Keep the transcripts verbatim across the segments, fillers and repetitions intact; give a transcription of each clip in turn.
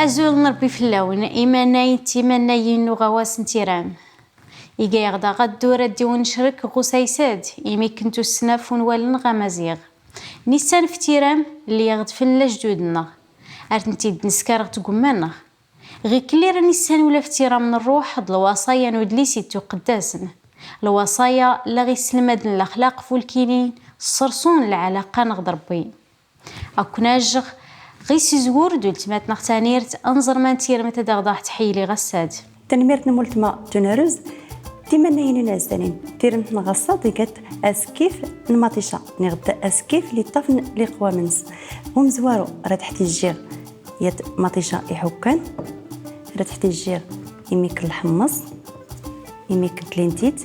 Azul n Ṛebbi fell-awen, imannayen d timannayin n uɣawas n Tiram. Iga-yaɣ-d aɣaddur ad d-iwen-necrek ɣ usaysad, imi kent usnaf unwal-nneɣ amaziɣ. Nissan f Tiram, lliɣ-d fell ajdud-nneɣ. Ar tent-id-neskareɣ tgumma-nneɣ. Ɣikelli ra nissan ula f Tiram n ṛṛuḥ d lwaṣaya n udlis ittuqeddasen. Lwaṣaya la ɣ-isselmaden lexlaq fulkinin, ssersun lɛalaqa-nneɣ d Ṛebbi. Akk najjeɣ ɣis izwur d ultmat neɣ tanirt, anẓerman tirmet ad aɣ-daɣ tḥeyli ɣassad. Tanemmirt n ultma Tunaruz, timannayin inazdanin, tirmt n ɣassad igat askif n maṭica, niɣ d askif li ṭṭafen liqwamens. Umezwaru rad ḥtijjiɣ yat maṭica iḥukkan, rad ḥtijjiɣ imik n lḥemmeẓ, imik n tlintit,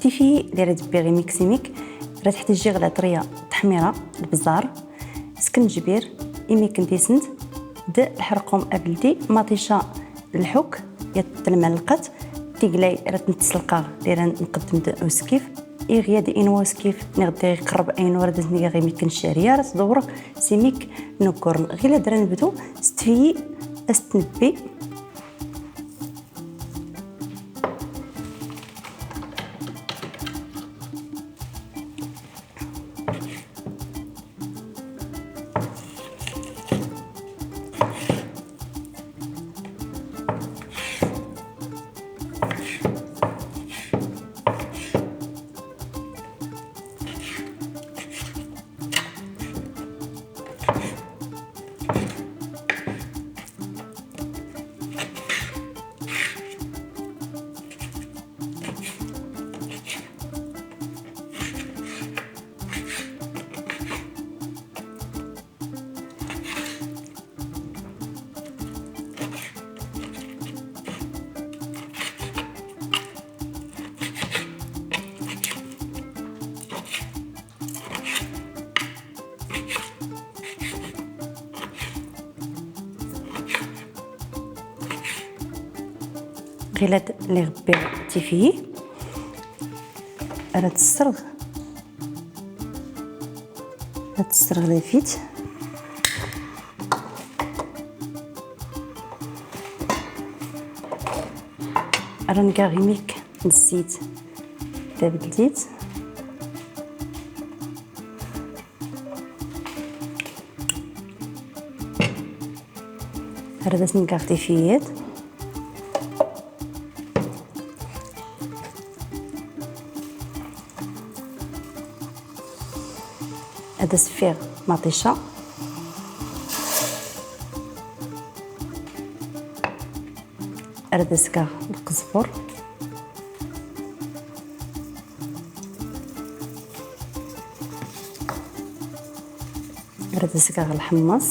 tifiyi li rad bbiɣ imik s imik, rad ḥtijjiɣ laṭriya, tḥmira, lbẓar, skenjbir, imik n tisent, d lḥerqum abeldi, maṭica, lḥuk, yat telmalqat, tiglay rad tent-selqaɣ li ra nqeddem d uskif, iɣyad inwa uskif, niɣ d iqerreb ayen ur ad nniɣ imik n ccariya, rad tdewreɣ s imik n ukurn. Ɣila d ra nebdu s tfiyi, as tnebbi. Ɣilad li ɣebbiɣ tifiyi, ara tesserɣ, ara tesserɣ lafit, ara ngeɣ imik n zzit tabeddit. Ar d as-ngeɣ tifiyet. Ad as-ffiɣ maṭica. Ar d as-geɣ lqezfur. Ar d as-geɣ lḥemmeẓ.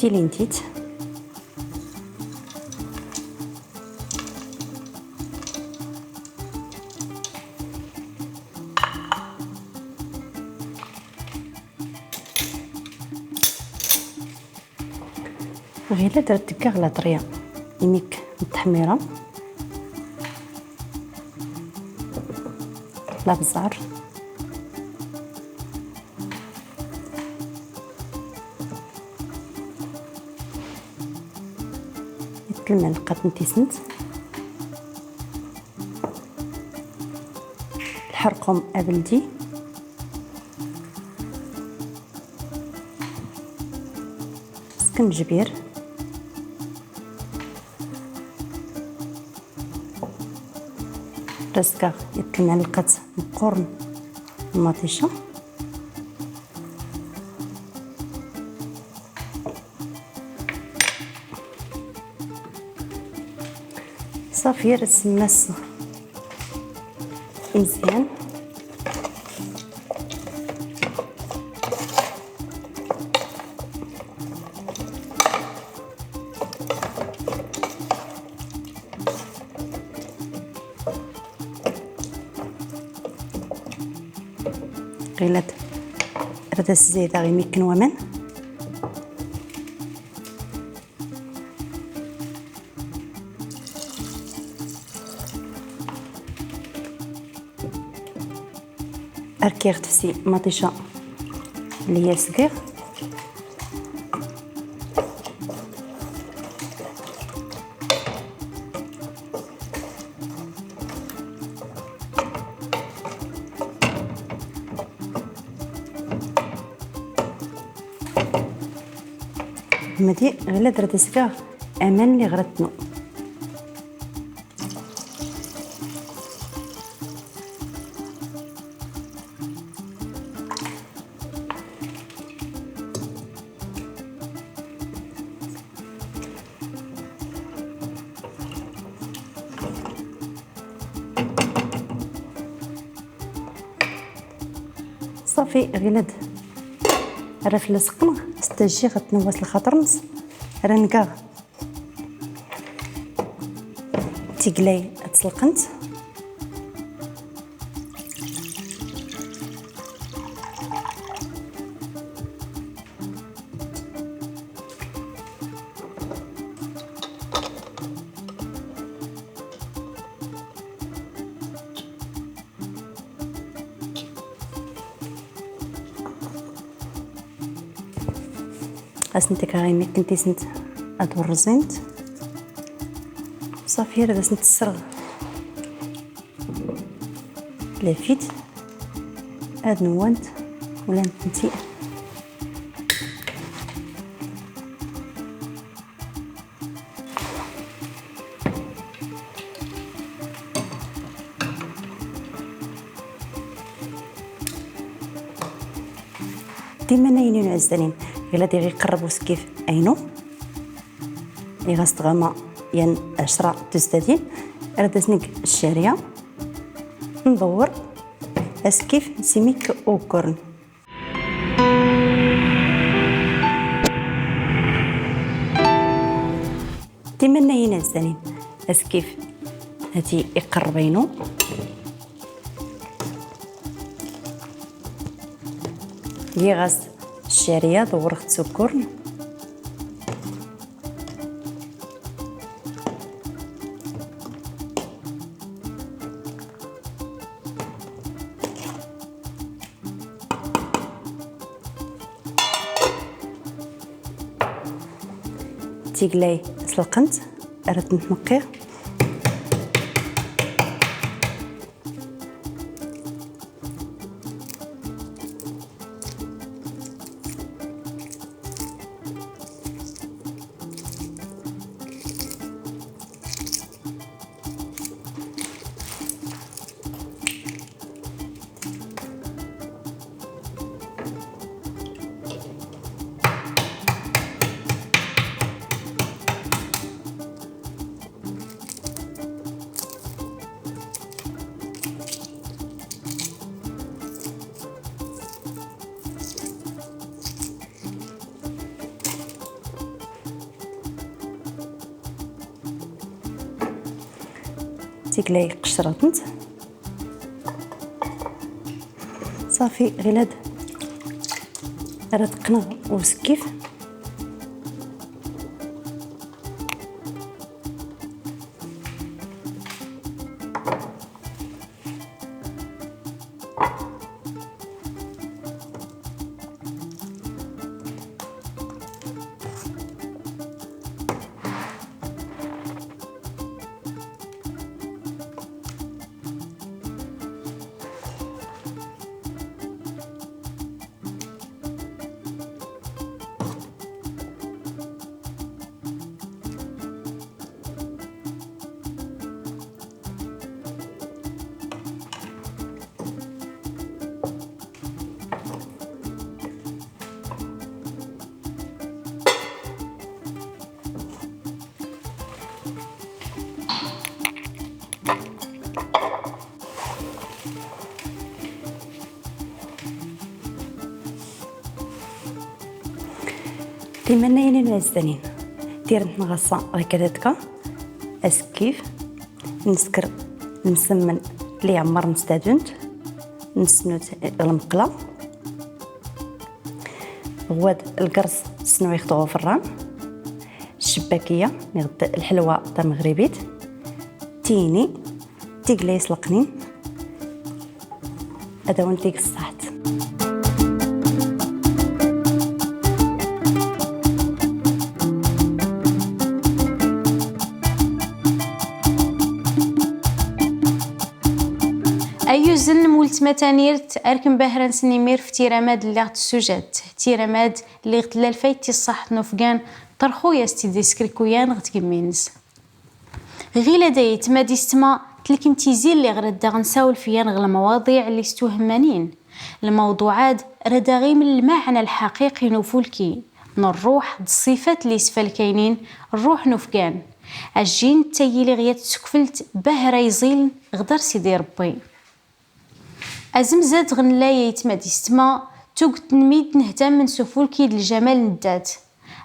Tilintit. Ɣilad ar d-ggeɣ laṭriya imik n teḥmira, labẓar. Yat lmalqat n tisent. Lḥerqum abeldi. Skenjbir. Ar as-geɣ yat lmalqat meqqren n maṭica. Ṣafi, ar as-semmaseɣ i Meẓyan. Ɣilad ar d as-zaydeɣ imi akken waman. Rkiɣ tefsi maṭica li as-giɣ. Madi ɣila d-rad as-giɣ aman li ɣratnu. Ṣafi, ɣilad. Ara fell-as qqneɣ, stajiɣ ad tnewwas lxaṭer-nnes. Ara ngeɣ tiglay ad tlqent. Asent akka imi akken tisent ad urẓint. Ṣafi, ad asent ssreɣ lafit ad nwant ula ntetti. Timannayin-inu ɛezzanin, ɣila diɣ iqerreb uskif aynu, iɣas tɣama yan ɛecra tustadin, ara d-asneg ccariya, ndewwer askif simik ukurn. Timannayin ɛezzanin, askif hati iqerreb aynu. Giɣ-as ccariya, dewwreɣ-tt s ukurn. Tiglay selqent, ara tent-nqi. Tiglay qecreɣ-tent. Ṣafi, ɣilad ara teqqneɣ usekkif. Timannayin-inu ɛezzanin, tirmt n ɣassa ɣer kadadka, asekkif, nsker, nsemmen li ɛemmren s tadunt, nsnut ɣer lmeqla, ɣwad lgerẓ snwiɣ-t ɣer uferran, ccebbakiya, neɣd lḥelwa tameɣribit, tini, tiglay isleqnin, Ad awen-tig ṣṣaḥt. Ayyuzen n weltma Tanirt, ar kem bahran s nimir f tiramad lliɣ d sujat, tiramad lliɣ tlal fayt tis ṣaḥt n ufgan, terxu-yas-tt-id iskrikuyan ɣ tgemmi-ns. Ɣila d ayetma d istma, tlkem tizi lliɣ raddaɣ nsawel fyan ɣ lmawaḍiɛ lli stuhemmanin. Lmawḍuɛat radaɣ im lmaɛna lḥaqiqi n ufulki n rruḥ d ṣṣifat lli sfalkaynin rruḥ n ufgan. Ajjin d tayili ɣ yat tsukfelt bahra iẓiln ɣ dar Sidi Rebbi. Azemzad ɣ nlay ayetma d istma, tugt n mid nehtamen s ufulki d ljamal n ddat.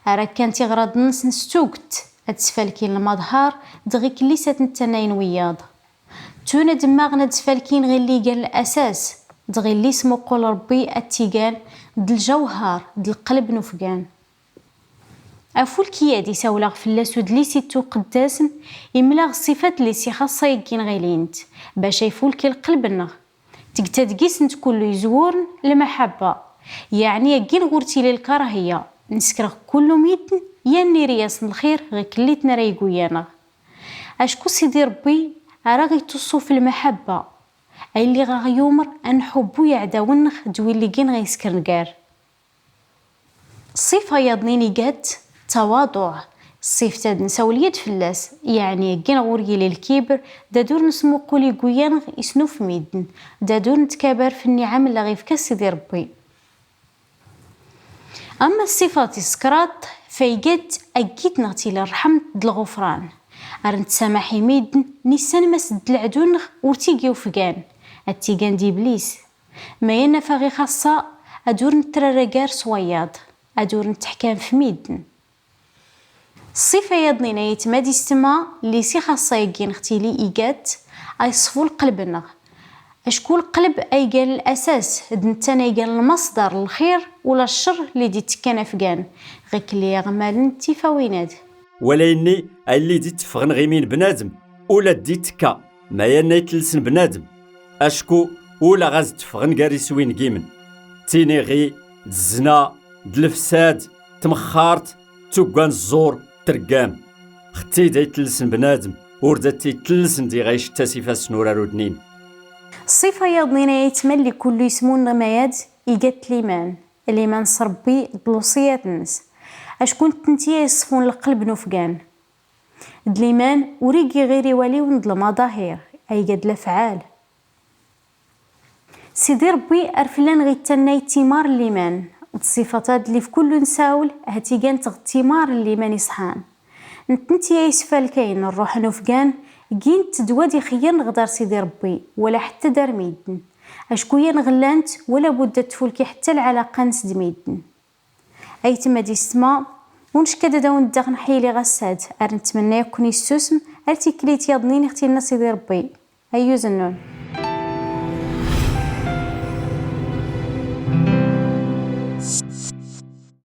Ara kkan tiɣraḍ-nsen s tugt, ad sfalkin lmaḍhar, dɣ ikellis ad ten-ttanayen wiyaḍ. Tun ad mmaɣn ad sfalkin ɣ illi igan lasas, dɣ illi ismuqul Rebbi ad t-igan d ljawhar, d lqlb n ufgan. Afulki ad isawleɣ fell-as udlis ittuqeddasn, imla ɣ ṣṣifat lli s ixaṣṣa iggin ɣ ilint, bac a ifulki lqlb-nneɣ. Teg tadgist n tkullu izwurn, lmaḥabba. Yeɛni aggin ɣur tili lkarhiya, neskreɣ kullu midn, yan niri-yasn lxir ɣ ikelli-tn ara iguyaneɣ. Acku Sidi Rebbi ara ɣ-ittuṣṣu f lmaḥabba, a illi ɣ aɣ-yumer a nḥubbu iɛdawen-nneɣ d willi gin ɣ iskren gar. Ṣṣifa yaḍnin igat, tawaḍuɛ. Ṣṣift ad nsawel yad fell-as, yeɛni aggin ɣur yili lkibr, d ad ur nesmuqul iguyan ɣ isnuf midn, d ad ur netkabar f nniɛam lli ɣ ifka Sidi Rebbi. Ama ṣṣifa tis kraḍt, fa igat aggit-nneɣ tili rrḥemt d lɣufran. Ar ntsamaḥ i midn, nissan mas d leɛdu-nneɣ ur tig i ufgan, ad t-igan d iblis. Ma yan afaɣ ixaṣṣa, ad ur nettrara gar s wayaḍ, ad ur netteḥkam f midn. Ṣṣifa yaḍnin ayetma d istma, lli s ixaṣṣa iggin ɣ tili igat, a iṣfu lqlb-nneɣ. Acku lqlb a igan lasas, d nettan a igan lmaṣdar n lxir ula ccer lli d-ittekkan afgan, ɣ ikelli iɣmalen d tifawinad. Wala inni a illi d-itteffɣen ɣ imi n bnadm, ula d-ittekka, ma yan a itlelsen bnadm. Acku ula ɣ az d-ffɣen gar iswi n gimen. D tiniɣi, d zzna, d lefsad, d tmexxart, d tugga n ẓẓur, d treggam. Ɣ tid a itlelsen bnadm, ur d at itlelsen diɣ a icettas ifassen ur arudnin. Ṣṣifa yaḍnin ayetma lli kullu ismun ɣ mayad, igat liman. Liman s Rebbi d lewṣiyat-nnes. Acku nettenti a iṣfun lqlb n ufgan. D liman ur igi ɣir iwaliwen d lmaḍahir, a igat lafɛal. Sidi Rebbi ar fell-aneɣ ittannay timar n liman, d ṣṣifat-ad lli f kullu nsawl, ha tigant ɣ timar n liman iṣḥan. Nettenti a isfalkayen rruḥ n ufgan, gint-d wad ixeyyren ɣ dar Sidi Rebbi, wala ḥetta dar midn. Acku yan ɣ llant, wala budd ad tfulki ḥetta lɛalaqa-nnes d midn. Aytma d istma, ur nckad ad awen-d-aɣ nḥili ɣ assad, ar nettmenna yakk n issusm, ar tiklit yaḍnin ixtinna Sidi Rebbi. Ayyuz nnun.